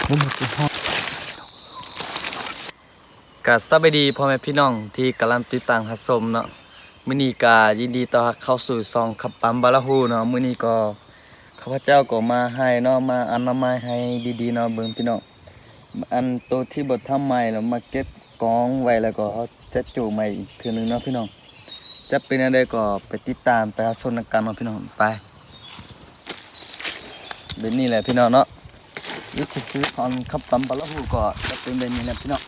ບໍ່ໝົດຊິຮອດ. ກະສະບາຍດີພໍ່ແມ່ພີ່ນ້ອງທີ່ກຳລັງຕິດຕາມຮັບຊົມເນາະ. ມື້ນີ້ກະຍິນດີຕ້ອນຮັບເຂົ້າສູ່ຊ່ອງຄຳປຳບາລາຫູເນາະ. ມື້ນີ້ກໍຂ້າພະເຈົ້າກໍມາໄຮ່ເນາະ ມາອະນາໄມໄຮ່ດີໆເນາະ. ເບິ່ງພີ່ນ້ອງ ອັນໂຕທີ່ບໍ່ທັນໄໝ້ແລ້ວມາເກັບກອງໄວ້ ແລ້ວກໍເຮົາຈະຈູໃໝ່ອີກເທື່ອໜຶ່ງເນາະພີ່ນ້ອງ. ຈະເປັນແນວໃດກໍໄປຕິດຕາມໄປຮັບຊົມນຳກັນເນາະພີ່ນ້ອງ. ໄປ ແບບນີ້ແຫຼະພີ່ນ້ອງເນາະ ວິຖີຊີວິດຂອງຄຳປຳບາລາຫູກໍຈະເປັນແບບນີ້ແຫຼະພີ່ນ້ອງ.